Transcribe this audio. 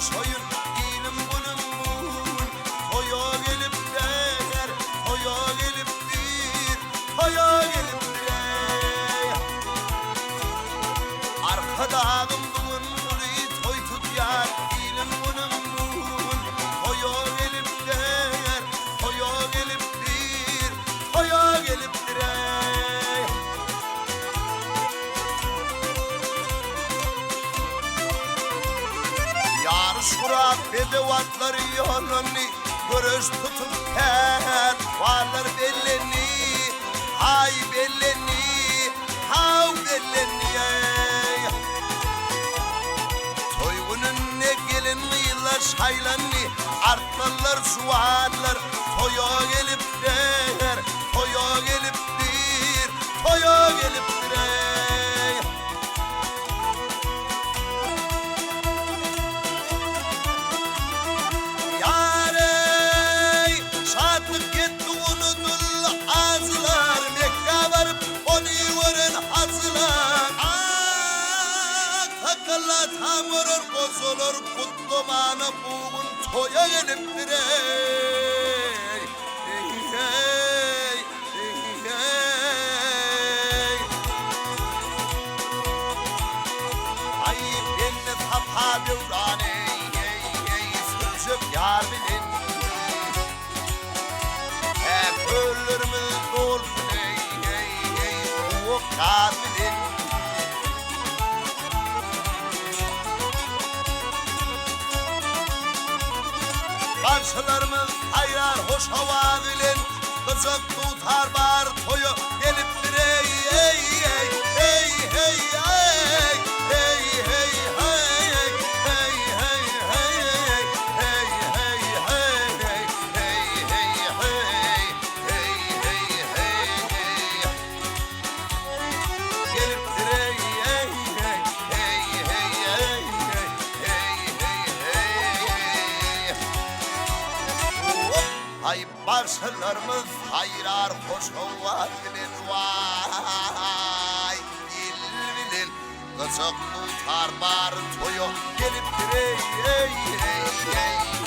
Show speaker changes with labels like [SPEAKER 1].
[SPEAKER 1] Hoşlaşaýyn ilim günüm bu gün Toýa gelipdir, toýa gelipdir, toýa gelipdir eý. Arkadagym bu gün uly toý tutýar ilim günüm bu gün Toýa gelipdir, toýa gelipdir, toýa gelipdir eý. Ýaryş gurap bedew atlary ýollandy, Göreş tutup pälwanlar bellendi, Haý bellendi, haw bellendi eý. Toý gününde gelin-gyzlar şaýlandy, Arslanlar, juwanlar toýa gelipdir, Toýa gelipdir, toýa gelipdir eý. Ýar eý, şatlyk ýetdi unudyldy ajylar, Mekgä baryp ony gören hajylar. Ak sakgally atam görer gojalar gutlamana bu gün toýa gelipdir eý, eý, eý. Aý bende sapa döwran eý, eý, eý, sürjek ýar bilen. Tä köllerimiz dolsun eý, eý, eý, guwak gaz bilen. Bagşylarymyz saýrar hoş howaz bilen, Gyjak dutar bar toýa gelipdir eý, eý, eý, eý, heý, eý, heý, heý, heý, heý, heý, heý, heý, heý, heý, heý, heý, heý, heý, heý, heý. Gelipdir eý, eý, eý, heý, heý, eý, heý, heý, heý. Haý bagşylarymyz saýrar hoş owaz bilen waý il bilen gyjak dutar bar toýa gelipdir eý eý eý eý.